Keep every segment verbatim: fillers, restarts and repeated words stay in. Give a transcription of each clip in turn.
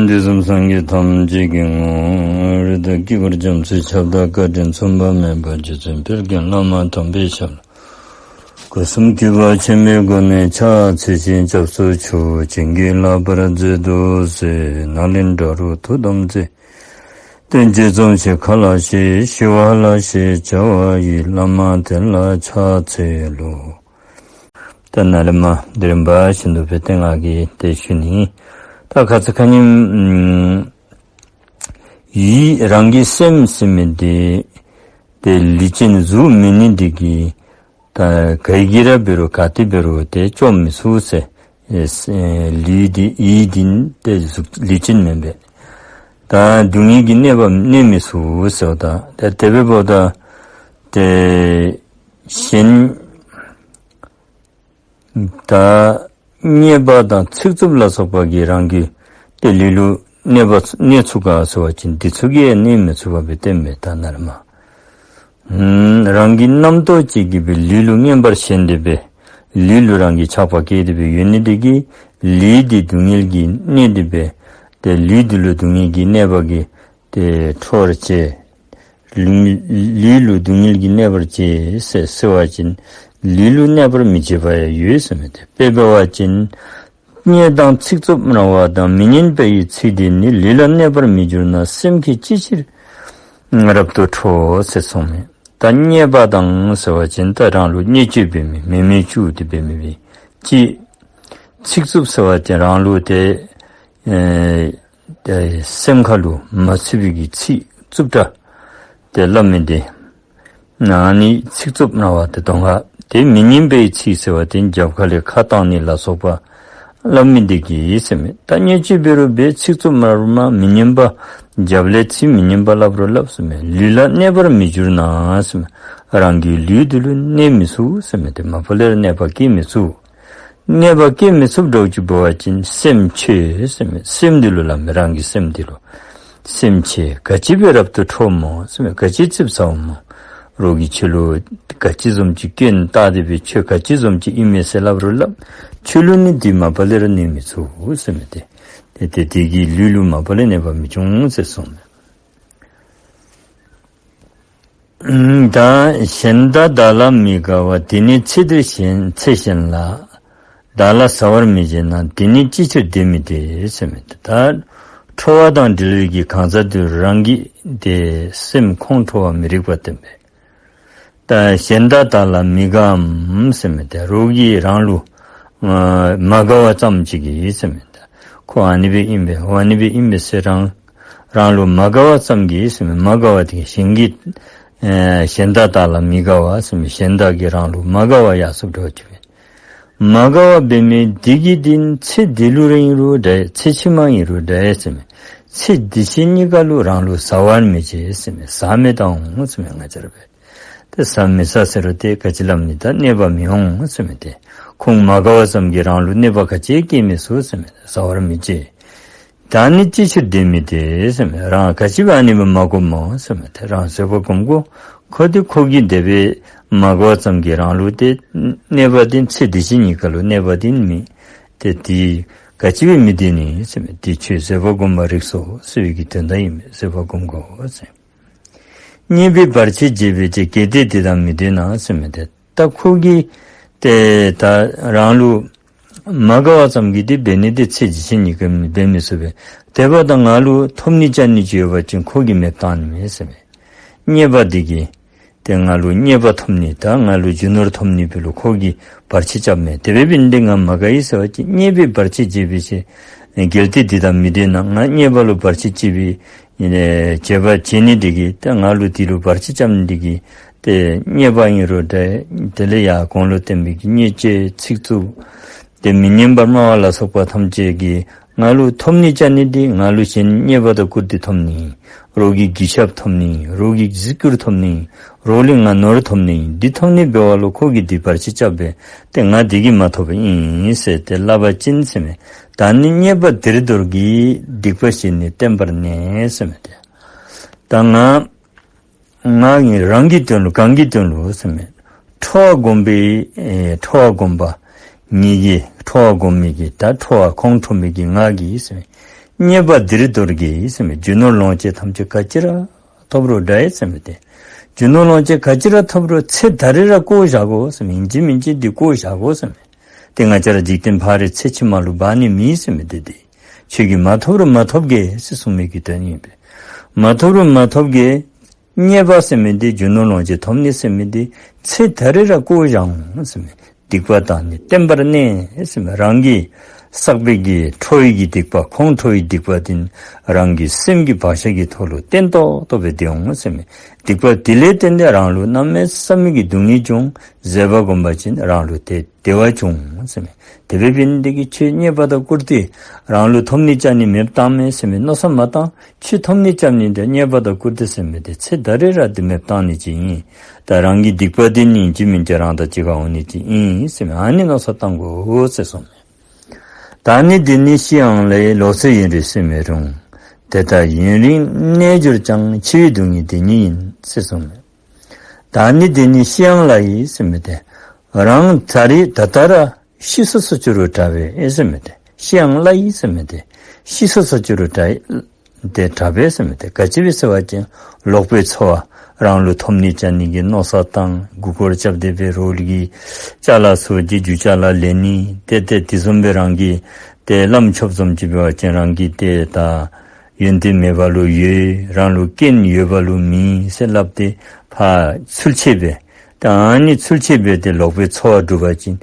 དུས་གསུམ་སངས་རྒྱས་ཐམས་ཅད་ཀྱི་ངོ་བོ། རིགས་དང་དཀྱིལ་འཁོར་རྒྱ་མཚོའི་ཁྱབ་བདག། བཀའ་དྲིན་མཚུངས་པ་མེད་པ། རྗེ་བཙུན་དཔལ་ལྡན་བླ་མ་དམ་པའི་ཞབས་ལ། སྐུ་གསུམ་གུས་པ་ཆེན་པོའི་སྒོ་ནས་ཕྱག་འཚལ་ཞིང་སྐྱབས་སུ་མཆིའོ། བྱིན་གྱིས་བརླབ་པར་མཛད་དུ་གསོལ། ནཱ་ལེནྡྲ་རུ་ཐུགས་དམ་རྩེ། རྟེན་ཅིང་འཛོམས་ཤིང་མཁའ་ལ་གཤེགས། ཞི་བ་ལྷ་ཞེས་བྱ་བ་ཡི། བླ་མ་དེ་ལ་ཕྱག་འཚལ་ལོ། ད་ནཱ་ལས་མར་དེ་རིམ་པ་བཞིན་དུ་སྦེ་ཏེ་ང་གིས་ཏེ་ཞུ་ནི། ད་ཁ་ཙ་ཁ་ཉིནམ་ཨམ་ཡིད་རང་གི་སེམས་ཟེར་མི་འདི་ཏེ་ལུས་ཅན་གཟུགས་མེད་ནི་འདི་གིས་ད་ག་གིས་ར་འབད་རུང་ག་ཏེ་འབད་རུང་ཏེ་བཅོམ་མི་ཚུགས་ཟེར། ཨེ་ལུས་འདི་ཡིད་འདི་ཏེ་གཟུགས་ལུས་ཅན་མེན་པས། ད་སྡུག་བསྔལ་གྱི་གནས་པ་གནས་མི་ཚུགས་ཟེརཝ་ད་ད་དེ་འབདཝ་ད་ཏེ་གཞན་ད་རྙེད་པ་དང་ཚིག་རྩུབ་ལ་སོགས་པ་གིས་རང་གི་ཏེ་ལུས་ལུ་གནོད་པ་གནོད་ཚུགས་ག་ཟེར་བ་ཅིན་འདི་ཚུ་གིས་གནོད་མི་ཚུགས་པ་སྦེ་སྟོནམ་མས། ད་ནཱ་ལས་མར་ཨམ་རང་གི་རྣམ་རྟོག་ཅིག་གིས་སྦེ་ལུས་ལུ་རྔན་པར་ཞེན་ཏེ་སྦེ་ལུས་ལུ་རང་གིས་ཆགས་པ་སྐྱེས་ཏེ་སྦེ་ཡོད་ནི་འདི་གིས་ལུས་འདི་སྡུག་བསྔལ་གྱིས་གནོད་དེ་སྦེ་ཏེ་ལུས་འདི་ལུ་སྡུག་བསྔལ་གྱི་གནོད་པ་གིས་ཏེ་འཕྲོག་པར་བྱེད། ལུས་ལུས་ལུ་སྡུག་བསྔལ་གྱིས་གནོད་པར་བྱེད་ཟེར་ཟེར་བ་ཅིན་ལུས་ལུ་གནོད་པར་མི་བྱེད་པ་ཡང་ཡོད་ཟེར་མི་འདི་དཔེ་འབད་བ་ཅིན་སྙད་དང་ཚིག་རྩུབ་སྨྲ་བ་དང་། མི་སྙན་པ་ཡི་ཚིག་འདི་ནི། ལུས་ལ་གནོད་པར་མི་འགྱུར་ན། སེམས་ཀྱིས་ཅི་ཕྱིར་རབ་ཏུ་ཁྲོ། ཟེར་གསུངས་མས། ད་བརྙས་པ་དང་ཟེར་བ་ཅིན་ད་རང་ལུ་བརྙས་བཅོས་འབད་མི་མེ་མེ་བཅུག་སྟེ་འབད་མི་འབད་ཅིག། ཚིག་རྩུབ་ཟེར་བ་ཅིན་རང་ལུ་ཏེ་ཨེ་ཏེ་སེམས་ཁ་ལུ་མ་ཚུད་པའི་གི་ཚིག་རྩུབ་དྲགས་ཏེ་སླབ་མི་འདི་ཨ་ནི་ཚིག་རྩུབ་སྨྲ་བ་ཏེ་གདོང་ཁ། ཏེ་མི་སྙན་པའི་ཚིག་ཟེར་བ་ཏེ་རྒྱབ་ཁ་ལས་ཁ་བཏང་ནི་ལ་སོགས་པ་སླབ་མི་འདི་གིས་ཟེར་མས། ད་བརྙས་བཅོས་འབད་རུང་འབད་ཚིག་རྩུབ་སྨྲ་རུང་སྨྲ། མི་སྙན་པ་རྒྱབ་ལས་ཚིག་མི་སྙན་པ་སླབ་རུང་སླབ་ཟེར་མས། ལུས་ལ་གནོད་པར་མི་འགྱུར་ན་ཟེར་མས། རང་གི་ལུས་འདི་ལུ་གནོད་མི་ཚུགས་ཟེར་མས། ཏེ་མ་པ་ལས་ར་གནོད་པ་བཀལ་མི་ཚུགས། གནོད་པ་བཀལ་མི་ཚུགསཔ་འདྲཝ་ཅིག་འབད་བ་ཅིན་སེམས་ཁྱོད་ཟེར་མས། སེམས་འདི་ལུ་སླབ་མས། རང་གི་སེམས་འདི་ལུ། སེམས་ཁྱོད་ག་ཅི་སྦེ་རབ་ཏུ་ཁྲོ་སྨོ་ཟེར་མས། ག་ཅི་ཙིགཔ་ཟཝ་སྨོ། རོགས་ཀྱིས་ཁྱོད་ལུ་ག་ཅི་བཟུམ་ཅིག་སྐྱོན་བཏགས་ཏེ་སྦེ་ཁྱོད་ག་ཅི་བཟུམ་ཅིག་ཨིན་མས་ཟེར་སླབ་རུང་སླབ། ཁྱོད་ལུ་ནི་འདི་མ་པ་ལས་ར་གནོད་མི་ཚུགས་ཟེར་མས། ཏེ་ཏེ་དེ་གིས་ལུས་ལུ་མ་པ་ལས་གནོད་པ་མི་འབྱུང་ཟེར་གསུངས་མས། ཨམ་ད་གཞན་དག་བདག་ལ་མི་དགའ་བ། དེ་ནི་ཚེ་འདིར་གཞན་ཚེ་གཞན་ལ། བདག་ལ་བཟའ་བར་མི་བྱེད་ན། དེ་ནི་ཅི་ཕྱིར་བདེ་མི་བདེ། ཟེར་མས། ད་ཁྲོ་བ་དང་འབྲེལ་བའི་གི་གང་ཟག་འདི་རང་གི་ཏེ་སེམས་ཁོང་ཁྲོ་བ་མི་རིགས་པ་སྟོནམ་མས། ད་གཞན་དག་བདག་ལ་མི་དགའ་བའམ་ཟེར་མས། ཏེ་རོགས་ཀྱིས་རང་ལུ་ཨ་མ་དགའ་བ་ཙམ་ཅིག་གིས་ཟེར་མས། ད་ཁོ་ཨ་ནི་སྦེ་ཨིན་པས། ཨ་ནི་སྦེ་ཨིན་པས་ཟེར་རང་རང་ལུ་མ་དགའ་བ་ཙམ་གྱིས་ཟེར་མས། མ་དགའ་བ་དེ་གཞན་གྱིས་ཨེ་གཞན་དག་བདག་ལ་མི་དགའ་བ་ཟེར་མས། གཞན་དག་གིས་རང་ལུ་མ་དགའ་བ་ཡར་སོངམ་འདྲཝ་ཅིག་སྦེ། མ་དགའ་བ་འབད་མི་འདི་གིས་འདི་ཚེ་འདི་ལུ་ར་ཨིན་རུང་འདྲ། ཚེ་ཕྱི་མ་ཨིན་རུང་འདྲ་ཟེར་མས། ཚེ་འདི་ཕྱི་གཉིས་ཀ་ལུ་རང་ལུ་བཟའ་བར་མི་བྱེད་ཟེར་མས། བཟའ་མི་བཏང་འོང་ཟེར་མས། ང་བཅས་ར་སྦེ་ཏེ་བཟའ་མི་བཟའ་ཟེར་རུང་ཏེ་ག་ཅི་སླབ་ནི། ད་གནོད་པ་མི་འོང་ཟེར་མས། ཏེ་ཁོང་མ་དགའ་བ་ཙམ་གྱིས་རང་ལུ་གནོད་པ་ག་ཅི་བཀལ་མི་ཚུགས་ཟེར་མས། བཟའ་བར་མི་བྱེད། ད་ནི་ཅི་ཕྱིར་བདེ་མི་བདེ་ཟེར་མས། རང་ག་ཅི་སྦེ་ཨ་ནི་སྦེ་མ་དགོཔ་སྨོ་ཟེར་མས། ཏེ་རང་བཟོད་པ་སྒོམ་དགོ། ཁོ་འདི་ཁོ་གིས་དེ་སྦེ་མ་དགའ་བ་ཙམ་གྱིས་རང་ལུ་ཏེ་གནོད་པ་འདི་ཚེ་འདི་ཕྱི་གཉིས་ཀ་ལུ་གནོད་པ་འདི་མི་ཏེ་འདི་ག་ཅི་སྦེ་མི་བདེ་ནི་ཟེར་མས། འདི་ཁྱོད་བཟོད་པ་སྒོམ་པར་རིགས་སོ་ཟེར་བའི་གི་དོན་དག་ཨིན་མས། བཟོད་པ་སྒོམ་དགོ་ཟེར། རྙེད་པའི་བར་ཆད་བྱེད་པའི་ཕྱིར། གལ་ཏེ་འདི་དག་མི་འདོད་ན་ཟེར་མས། ཏེ་ད་ཁོ་གིས་ཏེ་ད་རང་ལུ་མ་དགའ་བ་ཙམ་གྱིས་འདི་འབད་ནི་འདི་ཚེ་འདི་ཕྱི་གཉིས་ཀ་འབད་མི་ཚུགས་པས། དེ་འབདཝ་ད་ང་ལུ་ཐོབ་ནི་བཅའ་ནི་ཅིག་ཡོད་པ་ཅིན་ཁོ་གིས་མེདཔ་བཏང་ནི་མས་ཟེར་མས། རྙེད་པ་འདི་གིས་ཏེ་ང་ལུ་རྙེད་པ་ཐོབ་ནི་དང་ང་ལུ་རྒྱུ་ནོར་ཐོབ་ནི་འབད་རུང་ཁོ་གིས་བར་ཆད་རྐྱབ་མས། དེ་སྦེ་འབད་ནི་འདི་ང་མ་དགའ་ཡི་ཟེར་བ་ཅིན་རྙེད་པའི་བར་ཆད་བྱེད་པའི་ཕྱིར། གལ་ཏེ་འདི་དག་མི་འདོད་ན། ང་རྙེད་པ་ལུ་བར་ཆད་བྱེད་པའི་ཨེ་བྱེད་པ་བྱེད་ནི་འདི་གིས་ཏེ་ང་ལུ་འདི་ལུ་བར་ཆད་རྐྱབ་ནི་འདི་གིས་ཏེ་རྙེད་པ་ཨིན་རུང་འདྲ། དེ་ལས་ཡར་གོང་ལུ་བསྟན་པའི་གི་བརྙས་བཅོས་ཚིག་རྩུབ་ཏེ་མི་སྙན་པར་སྨྲ་བ་ལ་སོགས་པ་ཐམས་ཅད་ཀྱིས་ང་ལུ་ཐོབ་ནི་བཅའ་ནི་འདི་ང་ལུ་གཞན་རྙེད་པ་དང་བཀུར་སྟི་ཐོབ་ནི། རོགས་ཀྱི་གུས་ཞབས་ཐོབ་ནི། རོགས་ཀྱི་གཟིགས་སྐྱོར་ཐོབ་ནི། རོགས་ལས་ང་ནོར་ཐོབ་ནི། འདི་ཐོབ་ནི་འབད་བ་ལུ་ཁོ་གིས་འདི་བར་ཆད་རྐྱབ་པས། ཏེ་ང་འདི་གིས་མ་ཐོབ་པ་ཨིན་ཟེར་ཏེ་སླབ་པ་ཅིན་ཟེར་མས། ད་ནི་རྙེད་པ་དེར་འདོར་གྱིས། སྡིག་པ་བཞི་ནི་བསྟེན་པར་ནས་ཟེར་མས། ཏེ་ད་ང་ང་གིས་རང་གི་དོན་ལུ་གང་གི་དོན་ལུ་ཟེར་མས། ཁྲོ་བ་སྒོམ་པའི་ཨེ་ཁྲོ་བ་སྒོམ་པ་ངེ་གི་ཁྲོ་བ་སྒོམ་མི་གི་ད་ཁྲོ་བ་ཁོང་ཁྲོ་མི་གི་ང་གིས་ཟེར་མས། རྙེད་པ་འདིར་དོར་གྱིས་ཟེར་མི་རྒྱུ་ནོར་ལོངས་སྤྱོད་ཐམས་ཅད་ག་ཅི་ར་ཐོབ་རུང་དྲག་ཡི་ཟེར་མི་འདི། རྒྱུ་ནོར་ལོངས་སྤྱོད་ག་ཅི་ར་ཐོབ་རུང་ཚེ་ད་རེས་ར་བཀོ་བཞག་དགོ་ཟེར་མི་ཨིན་ཅི་མིན་ཅི་འདི་བཀོ་བཞག་དགོ་ཟེར་མི། ཏེ་ང་བཅས་ར་འཇིག་རྟེན་ཕ་རོལ་ཚེ་ཕྱི་མ་ལུ་འབག་ནི་མེད་ཟེར་མི་འདི་འདི། ཁྱོད་ཀྱིས་མ་ཐོབ་རུང་མ་ཐོབ་གེ་ཟེར་གསུངས་མི་གི་དོན་ཨིན་པས། མ་ཐོབ་རུང་མ་ཐོབ་གེ། རྙེད་པ་ཟེར་མི་འདི་རྒྱུ་ནོར་ལོངས་སྤྱོད་ཐོབ་ནི་ཟེར་མི་འདི་ཚེ་ད་རེས་ར་བཀོ་བཞག་འོང་ཟེར་མི། སྡིག་པ་དག་ནི་བསྟེན་པར་གནས་ཟེར་མི། རང་གིས་བསགས་པའི་གི་ཁྲོ་བའི་གི་སྡིག་པ་ཁོང་ཁྲོ་བའི་སྡིག་པ་འདི་རང་གི་སེམས་ཀྱི་བག་ཆགས་ཀྱི་ཐོག་ལུ་བརྟན་ཏོག་ཏོ་སྦེ་སྡོད་འོང་ཟེར་མི། སྡིག་པ་འདི་ལས་བརྟེན་ཏེ་རང་ལུ་གནམ་མེད་ས་མེད་ཀྱི་སྡུག་བསྔལ་འབྱུང་། བཟོད་པ་བསྒོམ་པ་ཅིན་རང་ལུ་ཏེ་བདེ་བ་འབྱུང་ཟེར་མི། དེ་སྦེ་འབད་ནི་དེ་གིས་ཁྱོད་རྙེད་པ་དང་བཀུར་སྟི་རང་ལུ་ཐོབ་ནི་བཅའ་ནི་མེདཔ་བཏང་མས་ཟེར་མི་མནོ་བསམ་མ་བཏང་། ཁྱོད་ཐོབ་ནི་བཅའ་ནི་དེ་རྙེད་པ་དང་བཀུར་སྟི་ཟེར་མི་དེ་ཚེ་ད་རེས་ར་དེ་མེདཔ་བཏང་ནི་ཅིག་ཨིན། ད་རང་གི་སྡིག་པ་དེ་ནི་ཨིན་ཅི་མིན་ཅི་རང་དང་གཅིག་ཁར་འོང་ནི་ཅིག་ཨིན་ཟེར་མི་ཨ་ནི་མནོ་བསམ་བཏང་དགོ་ཟེར་གསུངས་མས། བདག་ནི་འདི་ནས་ཤི་འམ་ལགས་ཡིན། ལོག་འཚོ་ཡུན་རིང་བསྲིང་མི་རུང་། དེ་ལྟར་ཡུན་རིང་གནས་གྱུར་ཀྱང་། འཆི་བའི་སྡུག་བསྔལ་འདི་ཉིད་ཡིན་ཟེར་གསུངས་མས། བདག་ནི་འདི་ནས་ཤི་འམ་ལགས་ཡིན་ཟེར་མི་དེ། རང་ད་རེས་ད་ལྟོ་ར་ཤི་སོ་སོ་ཅི་རུང་དྲག་པས་ཟེར་མི་དེ། ཤི་འམ་ལགས་ཡིན་ཟེར་མི་དེ། ཤི་སོ་སོ་ཅི་རུང་དྲག་དེ་དྲག་པས་ཟེར་མི་དེ་ག་ཅི་སྦེ་ཟེར་བ་ཅིན་ལོག་པའི་ཚོར་བ་རང་ལུ་ཐོབ་ནི་བཅའ་ནི་གི་མནོ་བསམ་བཏང་། མགུ་སྐོར་རྐྱབ་སྟེ་སྦེ་རོགས་ཀྱི་ཅ་ལ་ཚུ་གི་རྒྱུ་ཅ་ལ་ལེན་ནི་ཏེ་ཏེ་དེ་བཟུམ་སྦེ་རང་གི་ཏེ་བླམ་ཆོསཔ་བཟུམ་ཅིག་འབད་བ་ཅིན་རང་གི་ཏེ་ད་ཡོན་ཏན་མེད་པ་ལུ་ཡོད། རང་ལུ་རྐྱེན་ཡོད་པ་ལུ་མེད་ཟེར་སླབ་སྟེ་ཕར་ཚུལ་འཆོས་འབད། ད་ཨ་ནི་ཚུལ་འཆོས་འབད་དེ་ལོག་པའི་ཚོར་བ་སྒྲུབ་པ་ཅིན་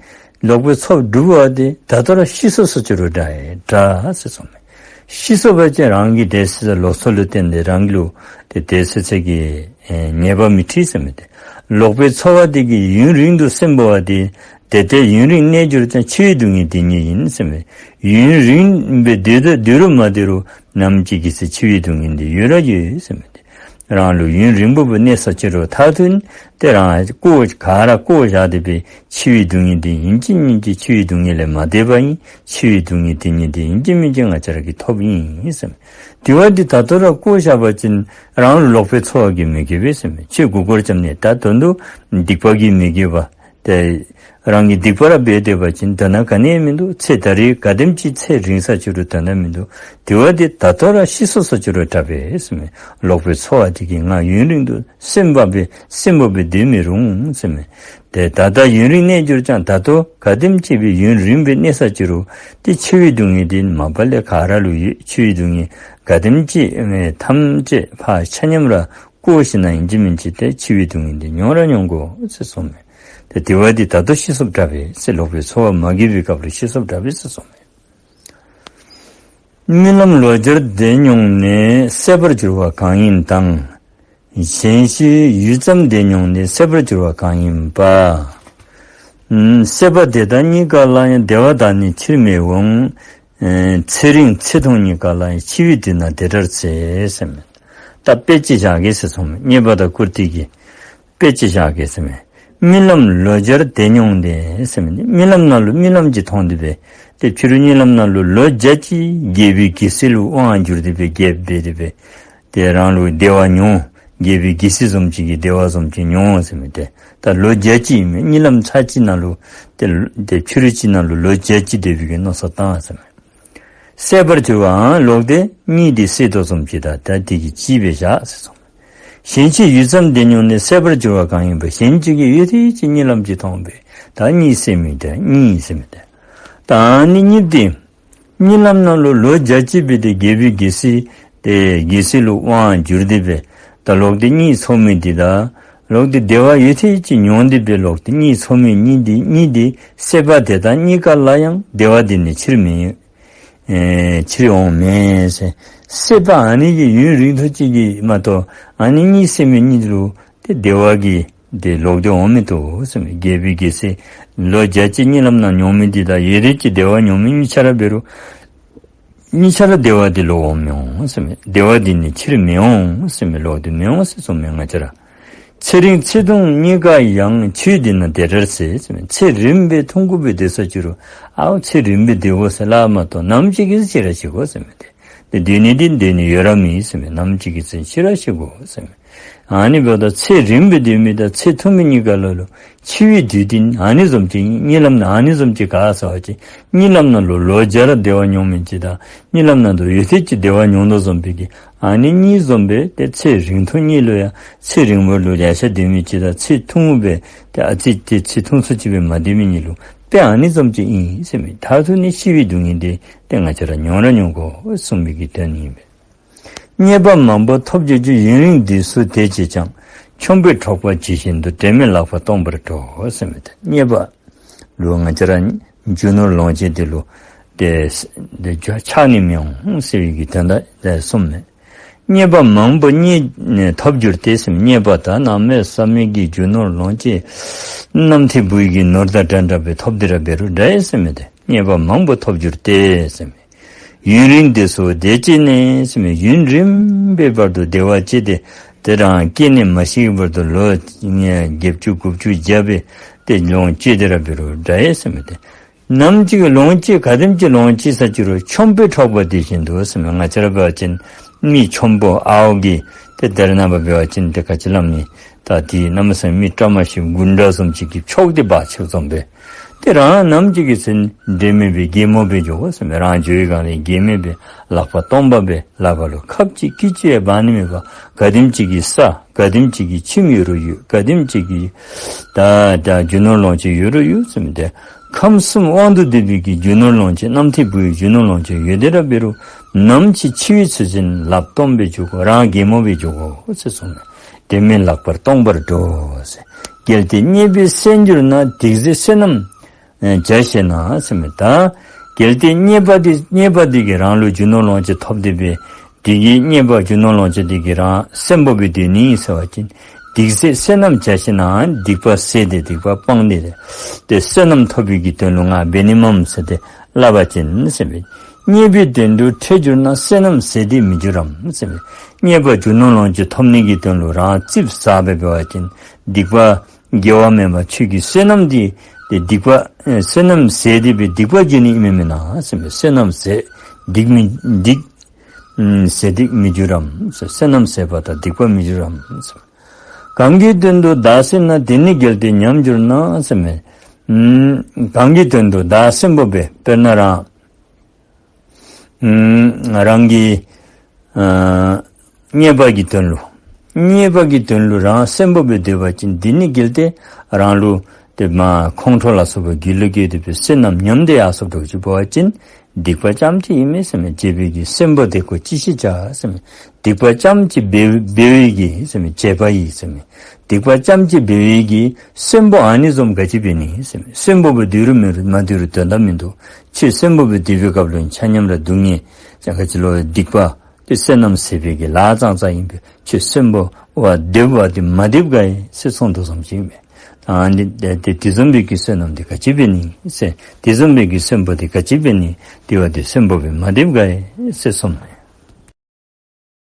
ལོག་པའི་ཚོར་བ་སྒྲུབ་པ་དེ་ད་ལྟོ་ར་ཤི་སོ་སོ་ཅི་རུང་དྲག་དྲག་ཟེར་གསུངས་མས། ཤི་སོ་བ་ཅིན་རང་གི་དེ་སྲིད་ལོག་འཚོ་ལུ་བརྟེན་ཏེ་རང་གི་ལུ་དེ་དེ་སྲིད་ཚེ་གི་ཨེ་ཉེས་པ་མི་འཁྲི་ཟེར་མི་དེ། ལོག་པའི་ཚོར་བ་དེ་གིས་ཡུན་རིང་དུ་བསྲིངས་པ་དེ་དེ་ལྟར་ཡུན་རིང་གནས་གྱུར་ཀྱང་། འཆི་བའི་སྡུག་བསྔལ་འདི་ཉིད་ཡིན་ཟེར་མི། ཡུན་རིང་སྦེ་སྡོད་སྡོད་རུང་མ་སྡོད་རུང་ནམ་ཅིག་གི་ཚེ་འཆི་བའི་སྡུག་བསྔལ་འདི་ཡོད་ར་ཡོད་ཟེར་མི་དེ། རང་ལུ་ཡུན་རིང་པོ་སྦེ་གནས་ས་ཅི་རུང་མཐར་ཐུག་ཏེ་རང་བཀོ་ག་ར་བཀོ་བཞག་སྟེ་སྦེ་འཆི་བའི་སྡུག་བསྔལ་འདི་ཨིན་ཅི་མིན་ཅི་འཆི་བའི་སྡུག་བསྔལ་ལས་མ་འདས་པ་ཨིན། འཆི་བའི་སྡུག་བསྔལ་འདི་ཉིད་འདི་ཨིན་ཅི་མིན་ཅི་ང་བཅས་ར་གིས་ཐོབ་ཨིན་ཟེར་མི། དེ་བ་འདི་ད་ལྟོ་ར་བཀོ་བཞག་པ་ཅིན་རང་ལུ་ལོག་པའི་ཚོར་བ་གིས་མི་དགོ་པས་ཟེར་མི། ཁྱོད་མགུ་སྐོར་རྐྱབ་ནི་ད་དོན་དུ་སྡིག་པ་གིས་མི་དགོ་པས། ཏེ་རང་གིས་སྡིག་པ་ར་འབད་སྡོད་པ་ཅིན་དོན་དག་ག་ནི་ཡང་མིན་འདུག། ཚེ་ད་རེས་ག་དེམ་ཅིག་ཚེ་རིང་ས་ཅི་རུང་དོན་དག་མིན་འདུག། དེ་བ་འདི་ད་ལྟོ་ར་ཤི་སོ་སོ་ཅི་རུང་དྲག་པས་ཟེར་མི། ལོག་པའི་ཚོར་བ་འདི་གིས་ང་ཡུན་རིང་དུ་བསྲིངས་པ་སྦེ་བསྲིངས་པ་སྦེ་སྡོད་མི་རུང་ཟེར་མི། དེ་ད་ལྟོ་ཡུན་རིང་གནས་གྱུར་ཀྱང་། ད་ལྟོ་ག་དེམ་ཅིག་སྦེ་ཡུན་རིང་སྦེ་གནས་ས་ཅི་རུང་ཏེ་འཆི་བའི་སྡུག་བསྔལ་འདི་མ་པ་ལས་ག་ར་ལུ་ཡོད། འཆི་བའི་སྡུག་བསྔལ་ག་དེམ་ཅིག་ཐམས་ཅད་ཕར་ཆ་མཉམ་ར་བཀོ་ཞིནམ་ལས་ཨིན་ཅི་མིན་ཅི་ཏེ་འཆི་བའི་སྡུག་བསྔལ་འདི་མྱོང་ར་མྱོང་དགོ་ཟེར་གསུངས་མས། ཏེ་དེ་བ་འདི་ད་ལྟོ་ཤི་སོཔ་དྲག་པས་ཟེར། ལོག་པའི་ཚོར་བ་མ་དགོ་པའི་སྐབས་ལུ་ཤི་སོཔ་དྲག་པས་ཟེར་གསུངས་མས། རྨི་ལམ་ལོ་བརྒྱར་བདེ་མྱོང་ནས། སད་པར་གྱུར་པ་གང་ཡིན་དང་། གཞན་ཤི་ཡུད་ཙམ་བདེ་མྱོང་ནས། སད་པར་གྱུར་པ་གང་ཡིན་པ། ཨམ་སད་པ་དེ་དག་གཉིས་ཀ་ལ་ཡང་། བདེ་བ་དག་ནི་ཕྱིར་མི་འོང་། ཨེ་ཚེ་རིང་ཚེ་ཐུང་གཉིས་ཀ་ལ་ཡང་། འཆི་བའི་དུས་ན་བདེ་བྲལ་ཚེ་ཟེར་མས། ད་དཔེ་ཅིག་བཞག་གེ་ཟེར་གསུངས་མས། རྙེད་པ་དང་བཀུར་སྟི་གི་དཔེ་ཅིག་བཞག་གེ་ཟེར་མས། རྨི་ལམ་ལོ་བརྒྱར་བདེ་མྱོང་སྟེ་ཟེར་མས། རྨི་ལམ་ནང་ལུ་རྨི་ལམ་ཅིག་མཐོང་སྟེ་སྦེ་ཏེ་ཕྱི་རུ་རྨི་ལམ་ནང་ལུ་ལོ་བརྒྱ་ཅིག་རྒྱལ་པོའི་རྒྱལ་སྲིད་ལུ་དབང་བསྒྱུར་ཏེ་སྦེ་རྒྱལཔོ་འབད་དེ་སྦེ་ཏེ་རང་ལུ་བདེ་བ་མྱོང་། རྒྱལ་པོའི་རྒྱལ་སྲིད་བཟུམ་ཅིག་གི་བདེ་བ་བཟུམ་ཅིག་མྱོང་ཟེར་མས། ཏེ་ད་ལོ་བརྒྱ་ཅིག་ཨིན་མས། རྨི་ལམ་ཚར་གཅིག་ནང་ལུ་ཏེ་ཏེ་ཕྱི་རུ་ཅིག་ནང་ལུ་ལོ་བརྒྱ་ཅིག་སྡོད་པའི་གི་མནོ་བསམ་བཏང་ཟེར་མས། སད་པར་གྱུར་པའང་ལོག་སྟེ་གཉིད་དེ་སད་དོ་བཟུམ་ཅིག་ད་ད་དེ་གི་ཅིག་སྦེ་བཞག་ཟེར་གསུངས་མས། གཞན་ཤི་ཡུད་ཙམ་བདེ་མྱོང་ནས། སད་པར་གྱུར་པ་གང་ཡིན་པ། གཞན་གཅིག་གིས་ཡུད་ཐེངས་ཅིག་གཉིད་ལམ་ཅིག་མཐོང་སྦེ་ད་གཉིད་སད་མི་དེ་གཉིད་སད་མི་དེ་ད་ཨ་ནི་གཉིད་དེ་རྨི་ལམ་ནང་ལུ་ལོ་བརྒྱ་ཅིག་སྦེ་ཏེ་རྒྱལ་པོའི་རྒྱལ་སྲིད་ཏེ་རྒྱལ་སྲིད་ལུ་དབང་བསྒྱུར་ཏེ་སྦེ་ད་ལོག་སྟེ་གཉིད་སད་མི་དེ་ད་ལོག་སྟེ་བདེ་བ་ཡུད་ཐེངས་ཅིག་མྱོང་སྟེ་སྦེ་ལོག་སྟེ་གཉིད་སད་མི་གཉིད་དེ་གཉིད་དེ་སད་པ་དེ་དག་གཉིས་ཀ་ལ་ཡང་། བདེ་བ་དེ་ནི་ཕྱིར་མི་ཨེ་ཕྱིར་འོང་མེད་ཟེར། སད་པ་ཨ་ནི་གི་ཡུན་རིང་ཐུང་ཅིག་གི་མ་གཏོགས་ཨ་ནི་གཉིད་སད་མི་གཉིད་ལུ་ཏེ་བདེ་བ་གི་དེ་ལོག་སྟེ་འོང་མི་འདུག་ཟེར་མས། རྒྱལ་པོའི་རྒྱལ་སྲིད་ལོ་བརྒྱ་ཅིག་གཉིད་ལམ་ནང་མྱོང་མི་དེ་དང་ཡུད་ཐེངས་ཅིག་བདེ་བ་མྱོང་མི་གཉིས་ཆ་ར་འབད་རུང་གཉིས་ཆ་ར་བདེ་བ་དེ་ལོག་འོང་མི་འོང་ཟེར་མས། བདེ་བ་དེ་ནི་ཕྱིར་མི་འོང་ཟེར་མས། ལོག་སྟེ་མི་འོང་ཟེར་གསུངས་མས་ང་བཅས་ར། ཚེ་རིང་ཚེ་ཐུང་གཉིས་ཀ་ཡང་། འཆི་བའི་དུས་ན་བདེ་བྲལ་ཚེ་ཟེར་མས། ཚེ་རིངམ་སྦེ་ཐུང་ཀུ་སྦེ་སྡོད་ས་ཅི་རུང་ཨའོ་ཚེ་རིངམ་སྦེ་སྡོད་དགོ་ཟེར་སླབ་མ་གཏོགས་ནམ་ཅིག་གི་ཚེ་ཅིག་ར་འཆི་དགོ་ཟེར་མས། ཏེ་ ཏེ་སྡོད་ནི་འདི་སྡོད་ནི་ཡོད་ར་མེད་ཟེར་མས། ནམ་ཅིག་གི་ཚེ་ཤི་ར་ཤི་དགོ་ཟེར་མས། ཨ་ནི་འབདཝ་ད་ཚེ་རིངམོ་སྦེ་སྡོད་མི་དང་ཚེ་ཐུང་མི་གཉིས་ཀ་ལུ་ལུ་འཆི་བའི་དུས་འདི་ཨ་ནི་བཟུམ་ཅིག་ཨིན། གཉིད་ལམ་ནང་ཨ་ནི་བཟུམ་ཅིག་ག་ཟེར་བ་ཅིན་གཉིད་ལམ་ནང་ལུ་ལོ་བརྒྱ་ར་བདེ་བ་མྱོང་མི་ཅིག་དང་གཉིད་ལམ་ནང་དུ་ཡུད་ཙམ་ཅིག་བདེ་བ་མྱོང་དོ་བཟུམ་སྦེ་གི་ཨ་ནི་གཉིས་བཟུམ་སྦེ་ཏེ་ཚེ་རིང་ཐུང་གཉིས་ལུ་ཡང་ཚེ་རིངམོ་ལུ་ལེ་ཤ་སྡོད་མི་ཅིག་དང་ཚེ་ཐུང་ངུ་སྦེ་ཏེ་ཨ་ཙི་ཏེ་ཚེ་ཐུང་སུ་ཅིག་སྦེ་མ་སྡོད་མི་གཉིས་ལུ་དཔེ་ཨ་ནི་བཟུམ་ཅིག་ཨིན་ཟེར་མས། མཐར་ཐུག་ནི་ཤི་བའི་སྡུག་བསྔལ་འདི་ཏེ་ང་བཅས་ར་མྱོང་ར་མྱོང་དགོ་གསུངས་པའི་གི་དོན་ཨིན་པས། རྙེད་པ་མང་པོ་ཐོབ་གྱུར་ཅིག་ཡུན་རིང་དུས་སུ་དེ་ཅིས་ཀྱང་། ཆོམ་པོས་འཕྲོག་པ་ཇི་བཞིན་དུ། དྲན་མེད་ལག་པ་སྟོང་པར་འགྲོ་ཟེར་མས། ཏེ་རྙེད་པ་ལུ་ང་བཅས་ར་རྒྱུ་ནོར་ལོངས་སྤྱོད་འདི་ལུ་ཏེ་ཏེ་འགྱོ་ཆགས་ནི་མི་འོང་ཟེར་བའི་གི་དོན་དག་ཏེ་གསུངས་མས། རྙེད་པ་མང་པོ་རྙེད་ཐོབ་གྱུར་ཏེ་ཟེར་མས། རྙེད་པ་ད་གནམ་མེད་ས་མེད་ཀྱི་རྒྱུ་ནོར་ལོངས་སྤྱོད་གནམ་ཐེབས་བུ་ཡི་གི་ནོར་དང་འདྲ་འདྲ་སྦེ་ཐོབ་སྟེ་ར་འབད་རུང་འདྲ་ཡི་ཟེར་མས། ཏེ་རྙེད་པ་མང་པོ་ཐོབ་གྱུར་ཏེ་ཟེར་མས། ཡུན་རིང་དུས་སུ་བདེ་སྐྱེས་ནས་ཟེར་མས། ཡུན་རིངམོ་སྦེ་བར་དུ་བདེ་བ་སྐྱེས་ཏེ་ཏེ་རང་སྐྱེས་ནས་མ་ཤི་བར་དུ་ལོ་ལྔ་བརྒྱད་ཅུ་དགུ་བཅུ་བརྒྱ་སྦེ་ཏེ་ལོངས་སྤྱོད་དེ་ར་འབད་རུང་འདྲ་ཡི་ཟེར་མས། ཏེ་ནམ་ཅིག་ལོངས་སྤྱོད་ག་དེམ་ཅིག་ལོངས་སྤྱོད་ས་ཅིག་རུང་ཆོམ་པོས་འཕྲོག་པ་དེ་བཞིན་དུ་ཟེར་མས། ང་བཅས་ར་འབད་བ་ཅིན་མི་ཆོམ་པོ་ཨརཝ་གིས་ཏེ་ད་རེས་ནངས་པ་འབད་བ་ཅིན་ཏེ་ག་ཅི་སླབ་ནི། ད་དེ་གནམ་མེད་ས་མེད་མི་བཀྲ་མ་ཤིས་གུན་ཌ་བཟུམ་ཅིག་གིས་འཕྲོག་སྟེ་འབག་ཆི་བཟུམ་སྦེ། ཏེ་རང་ནམ་ཅིག་གི་ཚེ་དྲན་མེད་སྦེ་གད་མོ་སྦེ་འགྱོ་དགོ་ཟེར་མས། རང་འགྱོ་བའི་སྒང་ལས་གད་མེད་སྦེ་ལག་པ་སྟོང་པ་སྦེ་ལག་པ་ལུ་ཁབ་ཅིག་སྐྱིད་ཅིག་ཡང་འབག་ནི་མེད་པར་ག་དེམ་ཅིག་གི་ས་ག་དེམ་ཅིག་གི་ཁྱིམ་ཡོད་རུང་ཡོད་ག་དེམ་ཅིག་གི་ད་ད་རྒྱུ་ནོར་ལོངས་སྤྱོད་ཡོད་རུང་ཡོད་ཟེར་མས། ཏེ་ཁམས་གསུམ་དབང་དུ་སྡུད་པའི་གི་རྒྱུ་ནོར་ལོངས་སྤྱོད་གནམ་ཐེབས་བུ་ཡི་རྒྱུ་ནོར་ལོངས་སྤྱོད་ཡོད་དེ་ར་འབད་རུང་ནམ་ཅིག་འཆི་བའི་ཚུལ་ཅིག་ལགཔ་སྟོང་སྦེ་འགྱོ་དགོ། རང་གད་མོ་སྦེ་འགྱོ་དགོ་ཟེར་གསུངས་མས། དྲན་མེད་ལག་པ་སྟོང་པར་འགྲོ་ཟེར། གལ་ཏེ་རྙེད་པས་གསོན་གྱུར་ན། སྡིག་ཟས་བསོད་ནམས་ཨེ་བྱ་ཤེས་ན་ཟེར་མས། ད་གལ་ཏེ་རྙེད་པ་འདི་རྙེད་པ་འདི་གིས་རང་ལུ་རྒྱུ་ནོར་ལོངས་སྤྱོད་ཐོབ་སྟེ་སྦེ་དེ་གི་རྙེད་པ་རྒྱུ་ནོར་ལོངས་སྤྱོད་འདི་གིས་རང་གསོན་པོ་སྦེ་སྡོད་ནི་ཟེར་བ་ཅིན་སྡིག་ཟས་བསོད་ནམས་བྱ་ཤེས་ན། སྡིག་པ་བསད་དེ་སྡིག་པ་སྤངས་ཏེ་ཏེ་བསོད་ནམས་ཐོབ་པའི་གི་དོན་ལུ་ང་འབད་ནི་མས་ཟེར་ཏེ་སླབ་པ་ཅིན་ཟེར་མས། རྙེད་པའི་དོན་དུ་ཁྲེལ་གྱུར་ན། བསོད་ནམས་ཟད་དེ་མི་འགྱུར་རམ་ཟེར་མས། རྙེད་པ་རྒྱུ་ནོར་ལོངས་སྤྱོད་ཐོབ་ནི་གི་དོན་ལུ་རང་རྩིགཔ་ཟ་སྦེ་འབད་བ་ཅིན་སྡིག་པ་དགེ་བ་མེན་པར་ཁྱོད་ཀྱི་བསོད་ནམས་འདི་ཏེ་སྡིག་པ་ཨེ་བསོད་ནམས་ཟད་དེ་སྦེ་སྡིག་པ་འགྱུར་ནི་ཨིན་མས་མེན་ན་ཟེར་མས། བསོད་ནམས་ཟད་སྡིག་མི་སྡིག་ཨམ་ཟད་སྡིག་མི་འགྱུར་རམ་ཟེར། བསོད་ནམས་ཟད་པ་དང་སྡིག་པ་མི་འགྱུར་རམ་ཟེར། གང་གི་དོན་དུ་བདག་གསོན་ན། དེ་ནི་གལ་ཏེ་ཉམས་གྱུར་ན་ཟེར་མས། ཨམ་གང་གི་དོན་དུ་བདག་གསོན་པོ་སྦེ་དཔེར་ན་རང་ཨམ་རང་གི་ཨ་རྙེད་པ་གི་དོན་ལུ་རྙེད་པ་གི་དོན་ལུ་རང་གསོན་པོ་སྦེ་སྡོད་པ་ཅིན་དེ་ནི་གལ་ཏེ་རང་ལུ་ཏེ་མ་ཁོང་ཁྲོ་ལ་སོགས་པ་རྒྱུད་ལུ་སྐྱེས་ཏེ་སྦེ་བསོད་ནམས་ཉམས་ཏེ་ཡར་སོཔ་འདྲཝ་ཅིག་འབད་བ་ཅིན་སྡིག་པ་རྐྱངམ་ཅིག་ཨིན་མས་ཟེར་མས། བྱས་པའི་གི་གསོན་པོ་དེ་ཁོ་ཅི་ཞིག་བྱ་ཟེར་མས། སྡིག་པ་རྐྱངམ་ཅིག་འབད་འབད་བའི་གི་ཟེར་མས། བྱས་པ་ཡིས་ཟེར་མས། སྡིག་པ་རྐྱངམ་ཅིག་འབད་བའི་གི་གསོན་པོ་ཨ་ནི་བཟུམ་ག་ཅི་འབད་ནི་ཟེར་མས། གསོན་པོ་སྦེ་སྡོད་རུང་མི་རུང་མ་སྡོད་རུང་དོན་དག་མིན་འདུག། ཁྱོད་གསོན་པོ་སྦེ་སྡོད་པའི་སྐབས་ལུ་ཆ་མཉམ་ར་སྡུག་བསྔལ་ཅང་ག་ཅི་ལོ་སྡིག་པ་ཏེ་བསོད་ནམས་ཟད་པའི་གི་ལཱ་ཙང་ཙང་ཨིན་པས། ཁྱོད་གསོན་པོ་བ་སྡོད་པ་འདི་མ་སྡོདཔ་ག་ཡི་ཟེར་གསུངས་དོ་བཟུམ་ཅིག་ཨིན་པས། ཨ་ནི་དེ་དེ་དེ་བཟུམ་སྦེ་གི་བསོད་ནམས་འདི་ག་ཅི་འབད་ནི་ཟེར། དེ་བཟུམ་སྦེ་གི་གསོན་པོ་འདི་ག་ཅི་འབད་ནི། དེ་བ་དེ་གསོན་པོ་སྦེ་མ་སྡོདཔ་ག་ཡི་ཟེར་གསུངས་ནུག།